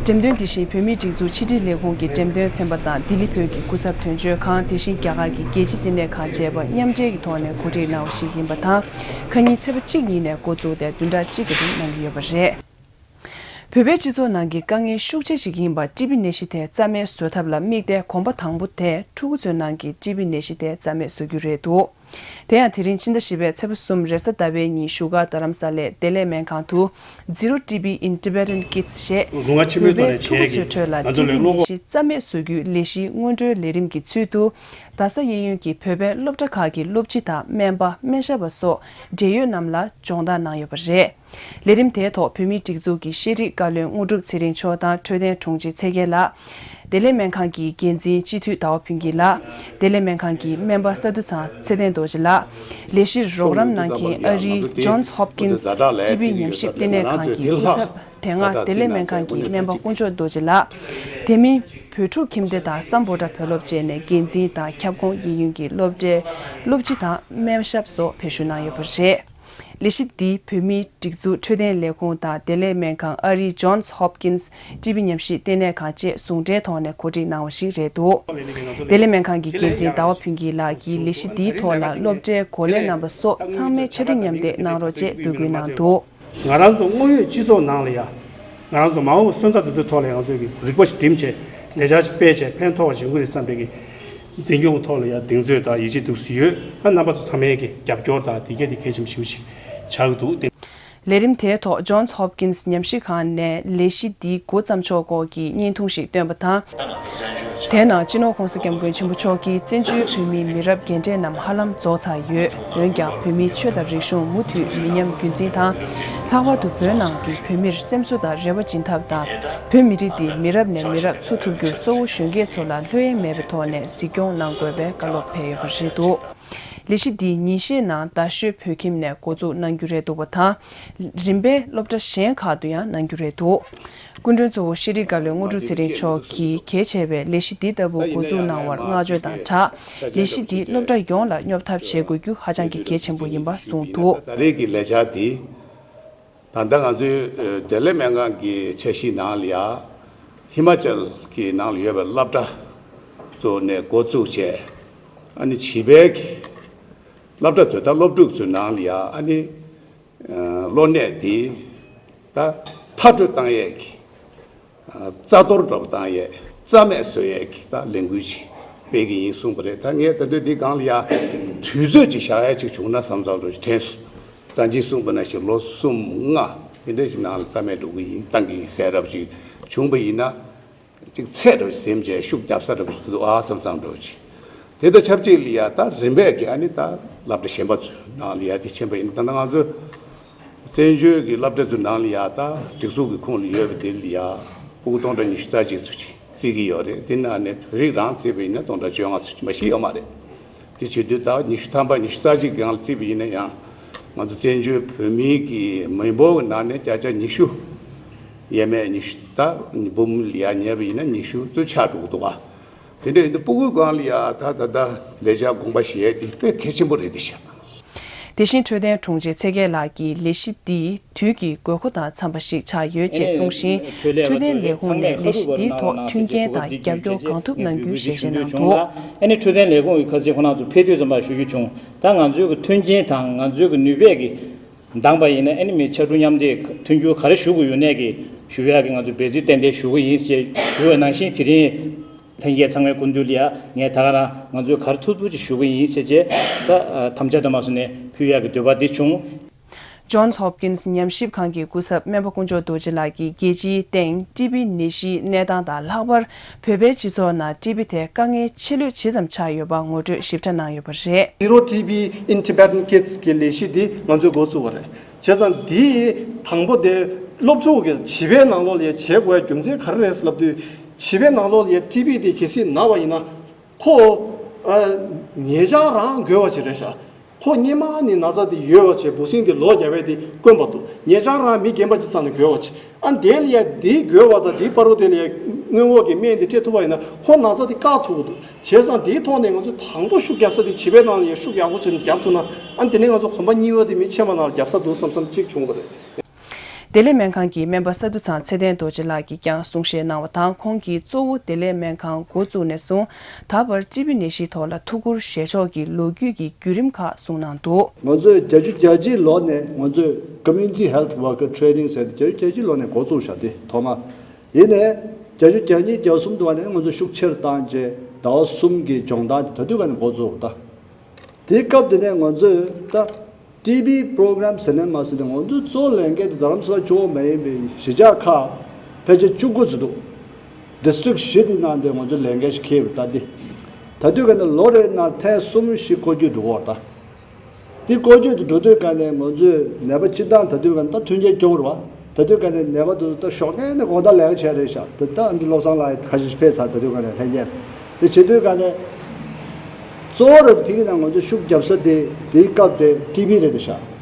འགྲེམས་སྟོན་དེ་བཞིན་བོད་མིའི་སྒྲིག་འཛུགས་ཕྱི་དྲིལ་ལས་ཁུངས་ཀྱི་འགྲེམས་སྟོན་ཚན་པ་དང་ལྡི་ལི་བོད་ཀྱི་སྐུ་ཚབ་དོན་གཅོད་ཁང་། དེ་བཞིན་རྒྱ་གར་གྱི་རྒྱལ་སྤྱིའི་བསྟི་གནས་ཁང་བཅས་པ་མཉམ་འབྲེལ་གྱི་ཐོག་ནས་གོ་སྒྲིག་གནང་བ་ཞིག་ཡིན་པ་དང་། ཁ་ཉིན་ཚེས་པ་གཅིག་ཉིན་ནས་འགོ་བཙུགས་ཏེ་བདུན་ཕྲག་གཅིག་གི་རིང་གནང་གི་ཡོད་པ་རེད། བོད་པའི་སྤྱི་ཚོགས་ནང་གི་དཀའ་ངལ་ཤུགས་ཆེ་ཞིག་ཡིན་པ་ཀྲི་བི་ནད་གཞི་དེ་རྩ་མེད་བཟོ་ཐབས་ལ་དམིགས་ཏེ་གོམ་པ་དང་པོ་དེ་ཕྲུ་གུ་ཚོའི་ནང་གི་ཀྲི་བི་ནད་གཞི་དེ་རྩ་མེད་བཟོ་རྒྱུ་རེད་འདུག་དེ་ཡང་དེ་རིང་ཕྱི་ཟླ་བཞི་པའི་ཚེས་པ་གསུམ་རེས་གཟའ་ཟླ་བའི་ཉིན་བཞུགས་སྒར་རྡ་རམ་ས་ལའི་བདེ་ལེགས་སྨན་ཁང་དུ་Zero T B in Tibetan Kids ཞེས་བོད་པའི་ཕྲུ་གུ་ཚོའི་ཁྲོད་ལ་ཀྲི་བི་ནད་གཞི་རྩ་མེད་བཟོ་རྒྱུའི་ལས་གཞིའི་སྔོན་འགྲོའི་ལས་རིམ་གྱི་ཚུལ་དུ། རྡ་ས་གཡས་གཡོན་གྱི་བོད་པའི་སློབ་གྲྭ་ཁག་གི་སློབ་སྤྱི་དང་སྨན་པ་སྨན་ཞབས་པ་སོགས་འབྲེལ་ཡོད་རྣམས་ལ་སྦྱོང་བརྡར་གནང་ཡོད་པ་རེད། ལས་རིམ་དེའི་ཐོག་བོད་མིའི་སྒྲིག་འཛུགས་ཀྱི་ཤེས་རིག་བཀའ་བློན་དངོས་གྲུབ་ཚེ་རིང་མཆོག་དང་འཕྲོད་བསྟེན་དྲུང་ཆེ་ཚེ་རྒྱལ་ལགས། བདེ་ལེགས་སྨན་ཁང་གི་འགན་འཛིན་སྤྱི་འཐུས་ཟླ་བ་ཕུན་སྐྱིད་ལགས། བདེ་ལེགས་སྨན་ཁང་གི་སྨན་པ་ས་འདུ་ཚང་ཚེ་བརྟན་རྡོ་རྗེ་ལགས། ལས་གཞིར་རོགས་རམ་གནང་མཁན་ཨ་རིའི་Johns Hopkins་ཊི་བི་ཉམས་ཞིབ་ལྟེ་གནས་ཁང་གི་སྐུ་ཚབ་དེ་སྔ་བདེ་ལེགས་སྨན་ཁང་གི་སྨན་པ་དཀོན་མཆོག་རྡོ་རྗེ་ལགས། དེ་མིན་བོད་ཕྲུག་ཁྱིམ་སྡེ་དང་སམ་བྷོ་ཊ་བོད་སློབ་བཅས་ནས་འགན་འཛིན་དང་ཁྱབ་ཁོངས་གཡས་གཡོན་གྱི་སློབ་གྲྭའི་སློབ་སྤྱི་དང་སྨན་ཞབས་སོགས་བར་ཞུ་གནང་ཡོད་པ་རེད། ལས་གཞི་འདིས་བོད་མིའི་སྒྲིག་འཛུགས་འཕྲོད་བསྟེན་ལས་ཁུངས་དང་བདེ་ལེགས་སྨན་ཁང་ཨ་རིའི་Johns Hopkins་ཊི་བི་ཉམས་ཞིབ་ལྟེ་གནས་ཁང་བཅས་ཟུང་འབྲེལ་ཐོག་ནས་གོ་སྒྲིག་གནང་བ་ཞིག་རེད་འདུག་བདེ་ལེགས་སྨན་ཁང་གི་འགན་འཛིན་ཟླ་བ་ཕུན་སྐྱིད་ལགས་ཀྱིས་ལས་གཞི་འདིའི་ཐོག་ལ་སློབ་གྲྭའི་གོ་ལས་རྣམ་པ་སོགས་ཚང་མས་ཕྱར་གྲུ་མཉམ་འདེགས་གནང་རོགས་ཅེས་འབོད་སྐུལ་གནང་འདུག་ང་རང་ཚོ་དངོས་ཡོད་སྤྱི་ཚོགས་ནང་ལ་ཡ། ང་རང་ཚོ་མ་འོངས་པའི་སོན་རྩ་དེ་ཚོའི་ཐོག་ལ་ཡང་ང་ཚོས་ཀྱི་རིག་པ་ཞིག་བསྒྲིམས་བྱས་ལས་འཆར་ཞིག་སྤེལ་བྱས་ཕན་ཐོགས་པ་བྱེད་དགོས་རེད་བསམ་པའི་གི་འཛིན་སྐྱོང་གི་ཐོག་ལ་ཡང་གདེང་ཚོད་དང་ཡིད་ཆེས་འདུག་སེ་ཡོད། ཨ་རྣམ་པ་ཚོ་ཚང་མའི་གི་རྒྱབ་སྐྱོར་དང་དེ་གས་དེ་གལ་ཆེན་པོ་ཞེ་པོ་ཞིག་ཆགས་ཀྱི་འདུག་སྟེ། ལས་རིམ་དེའི་ཐོག་Johns Hopkins་ཉམས་ཞིབ་ཁང་ནས་ལས་གཞི་འདིའི་འགོ་བརྩམས་ཕྱོགས་སྐོར་གྱི་བརྙན་ཐུང་ཞིག་བཏོན་པ་དང་། དེའི་ནང་སྤྱི་ནོར་༸གོང་ས་༸སྐྱབས་མགོན་ཆེན་པོ་མཆོག་གིས་བཙན་བྱོལ་བོད་མིའི་མི་རབས་རྒན་གྲས་རྣམས་ཧ་ལམ་རྫོགས་ཚར་ཡོད། འོན་ཀྱང་བོད་མིའི་ཆོས་དང་རིག་གཞུང་མུ་མཐུད་མི་ཉམས་རྒྱུན་འཛིན་དང་། ལྷག་པར་དུ་བོད་ནང་གི་བོད་མིར་སེམས་གསོ་དང་རེ་བ་སྦྱིན་ཐབས་དང་། བོད་མི་རིགས་འདི་མི་རབས་ནས་མི་རབས་འཚོ་ཐུབ་རྒྱུར་གཙོ་བོ་གཞོན་སྐྱེས་ཚོ་ལ་ལྷོད་གཡེང་མེད་པའི་ཐོག་ནས་གཟིགས་སྐྱོང་གནང་དགོས་པའི་བཀའ་སློབ་ཕེབས་ཡོད་པ་རེད་འདུག་ལས་གཞི་འདི་ཉིན་ཤས་ནང་རྡ་ཤོད་བོད་ཁྱིམ་ནས་འགོ་འཛུགས་གནང་རྒྱུ་རེད་འདུག་པ་དང་། རིམ་པས་སློབ་གྲྭ་གཞན་ཁག་ཏུ་ཡང་གནང་རྒྱུ་རེད་འདུག་སྐུ་མགྲོན་གཙོ་བོ་ཤེས་རིག་བཀའ་བློན་དངོས་གྲུབ་ཚེ་རིང་མཆོག་གིས་གལ་ཆེ་བའི་ལས་གཞི་འདི་ལྟ་བུ་འགོ་འཛུགས་གནང་བར་བསྔགས་བརྗོད་དང་སྦྲགས། ལས་གཞི་འདིས་སློབ་གྲྭ་ཡོངས་ལ་སྙོབ་ཐབས་བྱེད་དགོས་རྒྱུ་ཧ་ཅང་གི་གལ་ཆེན་པོ་ཡིན་པ་གསུངས་འདུག་ད་རེས་ཀྱི་ལས་འཆར་འདི་ད་ལྟ་ང་ཚོའི་བདེ་ལེགས་སྨན་ཁང་གི་འཆར་གཞིའི་ནང་ལ་ཡ། ཧི་མ་ཅལ་གྱི་ནང་ལ་ཡོད་པའི་སློབ་གྲྭ་ཚོ་ནས་འགོ་བཙུགས་བྱས། ཨ་ནི་བྱིས་པའི་གི་སློབ་གྲྭ་ཚོས་ད་སློབ་ཕྲུག་ཚོའི་ནང་ལ་ཡ་ཨ་ནི་གློ་ནད་དེ་ད་མཐར་སྐྲོད་བཏང་ཡས་ཀྱི་རྩ་གཏོར་འདྲ་པོ་བཏང་ཡས་རྩ་མེད་བཟོ་ཡས་ཀྱི་ད་ལས་འགུལ་ཅིག་སྤེལ་གྱི་ཡིན་གསུངས་པ་རེད། ད་ངས་ད་ལྟ་འདི་སྒང་ལ་ཡ་དུས་ཚོད་ཅིག་བཞག་ཡས་ཅིག་བྱུང་ན་བསམ་བསམ་འདྲ་པོ་ཅིག་དྲན་སོང་། ད་ཅི་གསུངས་པ་ནང་བཞིན་ལོ་གསུམ་ལྔ་དེ་འདྲ་ཞིག་ནང་ལ་རྩ་མེད་འགྲོ་གི་ཡིན་བཏང་གི་ཡིན་ཟེར་རབས་ཅིག་བྱུང་པ་ཡིན་ན། ཅིག་ཚད་འདྲ་ཟིན་བྱས་ཤུགས་རྒྱབ་ས་འདྲ་པོ་ཞིག་འདུག་ཨ་བསམ་བསམ་འདྲ་པོ་ཅིག་དེ་དང་ཆབས་ཅིག་ལ་ཡ་ད་རིམ་པས་ཀྱི་ཨ་ནི་ད་སློབ་གྲྭ་གཞན་པ་ཚོའི་ནང་ལ་ཡ་དེ་ཕྱིན་པ་ཡིན་ན། ད་ལྟ་ང་ཚོ་བཙན་བྱོལ་གྱི་སློབ་གྲྭ་ཚོའི་ནང་ལ་ཡ་ད་སྒྲིག་འཛུགས་ཀྱི་ཁོངས་ལ་ཡོད་པ་དེ་ལ་ཡ་ཕྲུ་གུ་སྟོང་ཕྲག་ཉི་ཤུ་རྩ་གཅིག་ཙམ་ཅིག་བརྩི་གི་ཡོད་རེད། དེ་ནང་ནས་བོད་རིགས་རང་བརྩིས་པ་ཡིན་ན་སྟོང་ཕྲག་བཅོ་ལྔ་ཙམ་ཅིག་མ་ཤི་ཡོད་མ་རེད། དེ་བྱེད་དུས་ད་ཉི་ཤུ་ཐམ་པ་ཉི་ཤུ་རྩ་གཅིག་སྒང་ལ་བརྩིས་པ་ཡིན་ན་ཡང་ང་ཚོ་བཙན་བྱོལ་བོད་མིའི་གི་མི་འབོར་གྱི་ནང་ནས་བརྒྱ་ཆ་ཉི་ཤུ་ཡས་མས་ཉི་ཤུ་ད་འབུམ་ལ་ཡ་ཉེ་བ་ཡིན་ན་ཉི་ཤུ་ཙམ་ཆགས་འགྲོ་གི་འདུག་ག་དེ་འདྲ་ཡིན་དུས་ཕྲུ་གུའི་སྒང་ལ་ཡ་ད་ད་ལྟ་ལས་འཆར་དགོངས་པ་བཞེས་དེ་དཔེ་གལ་ཆེན་པོ་རེད་དེ་ཤག་དེ་བཞིན་འཕྲོད་བསྟེན་དྲུང་ཆེ་ཚེ་རྒྱལ་ལགས་ཀྱིས་ལས་གཞི་འདིས་དུས་ཀྱི་དགོས་མཁོ་དང་འཚམས་པ་ཞིག་ཆགས་ཡོད་ཅེས་གསུངས་ཤིང་། འཕྲོད་བསྟེན་ལས་ཁུངས་ནས་ལས་གཞི་འདིའི་ཐོག་མཐུན་རྐྱེན་དང་རྒྱབ་སྐྱོར་གང་ཐུབ་གནང་རྒྱུའི་ཞལ་བཞེས་གནང་འདུག་ཨ་ནི་འཕྲོད་བསྟེན་ལས་ཁུངས་ཀྱི་ཁ་ཆེ་ཁོང་རྣམ་ཚོ་ཕེབས་དུས་ཙམ་པ་ཞུ་རྒྱུ་བྱུང་། ད་ང་ཚོའི་གི་མཐུན་རྐྱེན་དང་ང་ཚོའི་གི་ནུས་པས་གི་འདང་པ་ཡིན་ན་ཨ་ནི་མི་ཕྱར་གྲུ་མཉམ་འདེགས་མཐུན་འགྱུར་ག་རེ་ཞུ་དགོས་ཡོད་ནས་གི་ཞུ་ཡག་གི་ང་ཚོ་འབད་བརྩོན་ཏན་ཏན་ཞུ་གི་ཡིན་ཞེས་ཞུ་བའི་ནང་བཞིན་དེ་རིང་ལྷན་རྒྱས་ཚང་མའི་སྐུ་མདུན་ལ་ཡ་ངས་ད་ག་རང་ང་ཚོས་ག་རེ་ཐུབ་ཐུབ་ཅིག་ཞུ་གི་ཡིན་ཞེས་བྱས་ད་དམ་བཅའ་དུ་མ་སོང་ནས་ཕུལ་ཡག་གི་འདོད་པ་འདི་བྱུང་། Johns Hopkins་ཉམས་ཞིབ་ཁང་གི་སྐུ་ཚབ་སྨན་པ་དཀོན་མཆོག་རྡོ་རྗེ་ལགས་ཀྱིས་རྒྱལ་སྤྱིའི་སྟེང་ཊི་བི་ནད་གཞིའི་གནས་སྟངས་དང་ལྷག་པར་བོད་པའི་སྤྱི་ཚོགས་ནང་ཊི་བི་དེ་དཀའ་ངལ་ཆེ་ལོས་ཇི་ཙམ་ཆགས་ཡོད་པ་ངོ་སྤྲོད་ཞིབ་ཕྲ་གནང་ཡོད་པ་རེད། Zero T B in Tibetan Kids་གི་ལས་གཞི་འདི་ང་ཚོས་འགོ་བཙུགས་པ་རེད། བྱས་ཙང་འདི་དང་པོ་དེ་སློབ་ཕྲུག་གི་བྱིས་པའི་ནང་ལོགས་ལ་བྱེད་དགོས་རྒྱུ་མཚན་ག་རེ་རེད་ལབ་དུས། བྱིས་པའི་ནང་ལོགས་ལ་ཊི་བི་དེ་གལ་སྲིད་ན་བ་ཡིན་ན། ཁོ། ཨ། ཉེ་ཆར་རང་འགོས་པ་ཅིག་རེད་ཤག་ཁོ་སྔོན་མ་ནས་ན་ཚ་དེ་ཡོད་པ་བྱས་འབུ་སྲིན་དེ་ལོ་བརྒྱ་པའི་དེ་དཀོན་པ་འདུག་ཉེ་ཆར་རང་མི་རྒན་པ་ཅིག་ཚང་ནས་འགོས་པ་ཅིག་ཨ་དེ་ལ་ཡ་དེ་འགོས་པ་དང་དེ་བར་དུ་དེ་ལ་ཡ་སྔོན་འགོག་གི་སྨན་དེ་སྤྲད་ཐུབ་པ་ཡིན་ན་ཁོ་ན་ཚ་དེ་བཀག་ཐུབ་ཀྱི་འདུག་བྱས་ཙང་དེའི་ཐོག་ནས་ང་ཚོས་དང་པོ་ཤུགས་རྒྱབ་ས་དེ་བྱིས་པའི་ནང་ལ་ཡ་ཤུགས་ཡག་པོ་བྱས་ནས་རྒྱབ་ཐུབ་ན་ཨ་དེ་ནས་ང་ཚོ་གོམ་པ་གཉིས་པ་དེ་མི་ཕྱེད་མ་ནང་ལ་རྒྱབ་ས་འདུག་བསམ་བསམ་གཅིག་བྱུང་བ་རེད། བདེ་ལེགས་སྨན་ཁང་གི་སྨན་པ་ས་འདུ་ཚང་ཚེ་བརྟན་རྡོ་རྗེ་ལགས་ཀྱིས་ཀྱང་གསུང་བཤད་གནང་བ་དང་། ཁོང་གིས་གཙོ་བོ་བདེ་ལེགས་སྨན་ཁང་འགོ་བཙུགས་ནས་བཟུང་ད་བར་ཊི་བི་ནད་གཞིའི་ཐོག་ལ་ཐུགས་ཁུར་བཞེས་ཕྱོགས་ཀྱི་ལོ་རྒྱུས་ཀྱི་བརྒྱུད་རིམ་ཁག་གསུངས་གནང་འདུག་ང་ཚོས་བརྒྱད་ཅུ་གྱ་གཅིག་ལོ་ནས་ང་ཚོས་Community Health Worker Training་ཟེར་ཏེ་བརྒྱད་ཅུ་གྱ་གཅིག་ལོ་ནས་འགོ་བཙུགས་བཞག་སྟེ་ཐོག་མ་ཡིན་ནས་བརྒྱད་ཅུ་གྱ་གཉིས་གྱ་གསུམ་དུ་བ་ནས་ང་ཚོ་ཤུགས་ཆེར་བཏང་རྗེས་ཟླ་བ་གསུམ་གྱི་སྦྱོང་བརྡར་དེ་ད་དུས་ག་ནས་འགོ་བཙུགས་ད། དེའི་སྐབས་དེ་ནས་ང་ཚོས་ད་ཊི་བི་པོ་རོ་གྷ་རམ་ཟེར་ནས་མ་ཟེར་ཏེ་ང་ཚོའི་གཙོ་བོ་ལས་འགན་དེ་རྡ་རམ་ས་ལ་གཙོ་བོ་མ་ཡིན་པའི་གཞིས་ཆགས་ཁག་ཕལ་ཆེར་བཅུ་དགུ་ཙམ་འདུག་ཌི་སི་ཊི་རིག་བཞི་དེའི་ནང་དེ་ང་ཚོས་ལས་འགན་ཞིག་འཁྱེར་བ་ད་དེ། ད་དུས་ག་ནས་ལོ་རེའི་ནང་ཐེངས་གསུམ་བཞི་འགོ་རྒྱུ་འདུག་འོ་ད། དེ་འགོ་རྒྱུ་དེ་འགྲོ་དུས་ག་ནས་ང་ཚོས་ནད་པ་སྤྱི་བཏང་ད་དུས་ག་ནས་ད་མཐུན་རྐྱེན་སྐྱོ་བོ་རེད་ ད་དུས་ག་ནས་ནད་པ་དུ་ད་ཞོགས་ཀས་ནས་དགོང་དག་ལས་ཀ་བྱས་རེད་ཤག་ད་ད་ཨ་འདི་བློ་བཟང་ལགས་ཁ་ཤས་ཕེབས་ཚར། ད་དུས་ག་ནས་ལྷན་རྒྱས་དེ་བྱེད་དུས་ག་ནས་གཙོ་བོ་རེད། ཕ་གི་ནང་ང་ཚོ་ཤུགས་རྒྱབ་ས་དེ་དེའི་སྐབས་དེ་ཊི་བི་རེད་ཤག་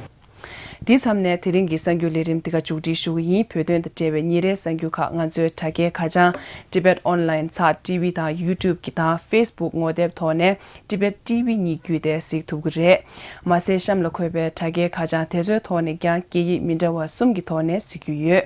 དེའི་མཚམས་ནས་དེ་རིང་གི་གསར་འགྱུར་ལས་རིམ་འདི་ག་མཇུག་སྒྲིལ་ཞུ་གི་ཡིན། བོད་དོན་དང་འབྲེལ་བའི་ཉིན་རེའི་གསར་འགྱུར་ཁག་ང་ཚོའི་དྲ་རྒྱའི་ཁ་བྱང་Tibet Online ཚགས་ཊི་བི་དང་YouTube གི་དང་Facebook ངོ་དེབ་ཐོག་ནས་Tibet T V གཉིས་བརྒྱུད་དེ་གཟིགས་ཐུབ་ཀྱི་རེད། མ་ཟད་གཤམ་ལ་འཁོད་པའི་དྲ་རྒྱའི་ཁ་བྱང་དེ་ཚོའི་ཐོག་ནས་ཀྱང་སྐད་ཡིག་མི་འདྲ་བ་གསུམ་གྱི་ཐོག་ནས་གཟིགས་རྒྱུ་ཡོད།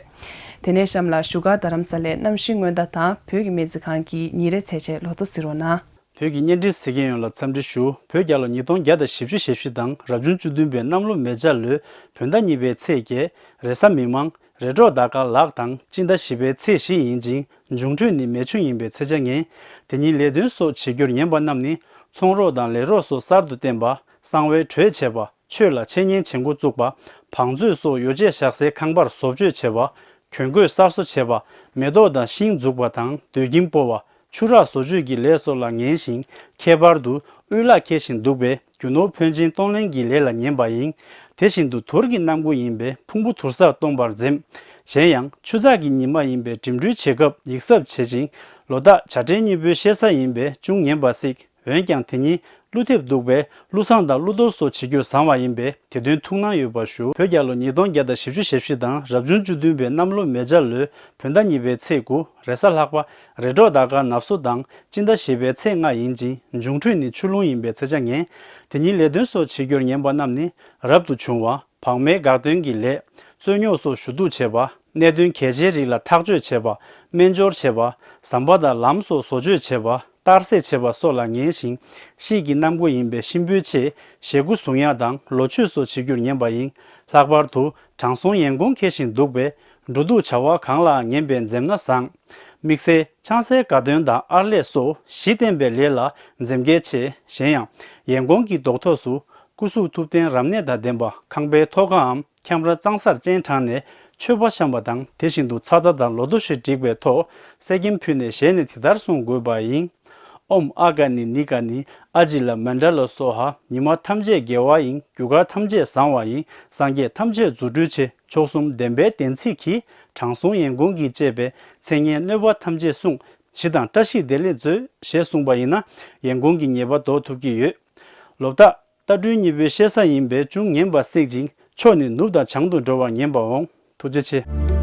དེ་ནས་གཤམ་ལ་བཞུགས་སྒར་རྡ་རམ་ས་ལའི་གནམ་གཤིས་སྔོན་བརྡ་དང་བོད་ཀྱི་སྨན་རྩིས་ཁང་གི་ཉིན་རེའི་ཚེས་ཆའི་ལོ་ཐོ་གཟིགས་རོགས་གནང་། བོད་ཀྱི་བརྙན་འཕྲིན་གཟིགས་མཁན་ཡོངས་ལ་འཚམས་འདྲི་ཞུ། བོད་རྒྱལ་ལོ་ཉིས་སྟོང་བརྒྱ་དང་བཞི་བཅུ་ཞེ་བཞི་དང་རབ་བྱུང་བཅུ་བདུན་པའི་གནམ་ལོ་མེ་བྱ་ལོའི་བོད་ཟླ་གཉིས་པའི་ཚེས་བརྒྱད། རེས་གཟའ་མིག་དམར། རེས་གྲོགས་ཟླ་སྐར་ལག་དང་སྤྱི་ཟླ་བཞི་པའི་ཚེས་བཞི་ཡིན་ཅིང་འབྱུང་འཕྲོད་ནི་མེ་ཆུ་ཡིན་པའི་ཚེས་ཆ་ངན། དེ་ཉིན་ལས་དོན་སོགས་བྱེད་རྒྱུར་ཉན་པ་རྣམས་ནི་ཚོང་རོགས་དང་ལས་རོགས་སོགས་གསར་དུ་བསྟེན་པ། གསང་བའི་གྲོས་བྱེད་པ། ཆོས་ལ་འཆད་ཉན་བྱེད་འགོ་བཙུགས་པ། བང་མཛོད་སོགས་ཡོ་བྱད་བཞག་སའི་ཁང་པར་བཟོ་བཅོས་བྱེད་པ། གྱོན་གོས་གསར་བཟོ་བྱེད་པ། མེ་ཏོག་དང་ཤིང་འཛུགས་པ་དང་སྡོད་ཁྱིམ་སྤོ་བ། ཆུ་རགས་བཟོ་བཅོས་ཀྱི་ལས་སོགས་ལ་ངན་ཞིང་། ཁྱད་པར་དུ་དབུལ་ལག་འཁེལ་བཞིན་འདུག་པས་རྒྱུ་ནོར་ཕོན་ཆེན་གཏོང་ལེན་གྱི་ལས་ལ་ཉན་པ་ཡིན། དེ་བཞིན་དུ་དུར་གྱི་གནམ་སྒོ་ཡིན་པས་ཕུང་པོ་དུར་སར་གཏོང་བར་འཛེམ། གཞན་ཡང་ཆུ་ཚགས་ཀྱི་ཉི་མ་ཡིན་པས་འགྲིམ་འགྲུལ་བྱེད་སྐབས་ཡིད་གཟབ་བྱེད་ཅིང་། ལོ་རྟགས་བྱ་སྤྲེལ་གཉིས་པོའི་གཤེད་གཟའ་ཡིན་པས་ཅུང་ངན་པ་སྲིད། འོན་ཀྱང་དེ་ཉིན་ཀླུ་ཐེབས་འདུག་པས་ཀླུ་བསང་དང་ཀླུ་གཏོར་སོགས་བྱེད་རྒྱུར་བཟང་བ་ཡིན་པས་དེ་དོན་ཐུགས་སྣང་ཡོད་པར་ཞུ། བོད་རྒྱལ་ལོ་ཉིས་སྟོང་བརྒྱ་དང་བཞི་བཅུ་ཞེ་བཞི་དང་རབ་བྱུང་བཅུ་བདུན་པའི་གནམ་ལོ་མེ་བྱ་ལོའི་བོད་ཟླ་གཉིས་པའི་ཚེས་དགུ། རེས་གཟའ་ལྷག་པ། རེས་གྲོགས་ཟླ་སྐར་ནབ་སོ་དང་སྤྱི་ཟླ་བཞི་པའི་ཚེས་ལྔ་ཡིན་ཅིང་འབྱུང་འཕྲོད་ནི་ཆུ་རླུང་ཡིན་པའི་ཚེས་ཆ་ངན། དེ་ཉིན་ལས་དོན་སོགས་བྱེད་རྒྱུར་ཉན་པ་རྣམས་ནི་རབ་ཏུ་བྱུང་བ། བག་མའི་འགག་དོན་གྱི་ལས། རྩོད་རྙོག་སོགས་ཞུ་གཏུག་བྱེད་པ། གནད་དོན་གལ་ཆེའི་རིགས་ལ་ཐག་གཅོད་བྱེད་པ། སྨན་སྦྱོར་བྱེད་པ། ཟམ་པ་དང་ལམ་སོགས་བཟོ་བཅོས་བྱེད་པ། གཏར་སྲེག་བྱེད་པ་སོགས་ལ་ངན་ཞིང་། དཔྱིད་ཀྱི་གནམ་སྒོ་ཡིན་པས་གཤིན་པོའི་ཆེད་ཞེ་དགུ་བཟུང་ཡ་དང་ལོ་མཆོད་སོགས་བྱེད་རྒྱུར་ཉན་པ་ཡིན། ལྷག་པར་དུ་དྲང་སྲོང་ཡན་གོང་འཁེལ་བཞིན་འདུག་པས་འགྲོ་འདུག་བྱ་བ་གང་ལའང་ཉན་པས་འཛེམ་ན་བཟང་། དམིགས་བསལ་ཆང་སའི་དགའ་སྟོན་དང་ཨར་ལས་སོགས་གཞི་བརྟན་པའི་ལས་ལ་འཛེམ་གལ་ཆེ། གཞན་ཡང་ཡན་གོང་གི་རྡོག་ཐོག་སུ། སྐུ་གཟུགས་ཐུབ་བསྟན་རབ་གནས་དང་ལྡན་པ་ཁང་པའི་ཐོག་ཁའམ་ཁྱམས་ར་གཙང་སར་སྤྱན་དྲངས་ནས་མཆོད་པ་བཤམས་པ་དང་དེ་བཞིན་དུ་ཚ་ཚ་དང་ལོ་ཐོ་ཞིག་བསྒྲིགས་པའི་ཐོག་གསེར་སྐྱེམས་ཕུལ་ནས་ཞལ་ནས་དེ་ལྟར་གསུང་དགོས་པ་ཡིན། ཨོཾ་ཨ་ག་ནི་ནི་ག་ནི་ཨ་ཇི་ལ་མཎྜ་ལ་སྭཱ་ཧཱ། ཉི་མ་ཐམས་ཅད་དགེ་བ་ཡིན། རྒྱུ་སྐར་ཐམས་ཅད་བཟང་བ་ཡིན། སངས་རྒྱས་ཐམས་ཅད་རྫུ་འཕྲུལ་ཆེ། མཆོག་གསུམ་བདེན་པའི་བདེན་ཚིག་གིས། དྲང་སྲོང་ཡན་གོང་གིས་བཅས་པའི་མཚན་སྙན་གནོད་པ་ཐམས་ཅད་བསྲུང་། ཞི་དང་བཀྲ་ཤིས་བདེ་ལེགས་མཛོད། ཞེས་གསུངས་པ་ཡིན་ན་ཡན་གོང་གི་ཉེས་པ་ཟློག་ཐུབ་ཀྱི་ཡོད། ལོ་རྟགས། རྟ་སྦྲུལ་གཉིས་པོའི་གཤེད་གཟའ་ཡིན་པས་ཅུང་ངན་པ་སྲིད་ཅིང་ཕྱོགས་ནི་ནུབ་དང་བྱང་དུ་འགྲོ་བར་ངན་པ་འོང་། ཐུགས་རྗེ་ཆེ།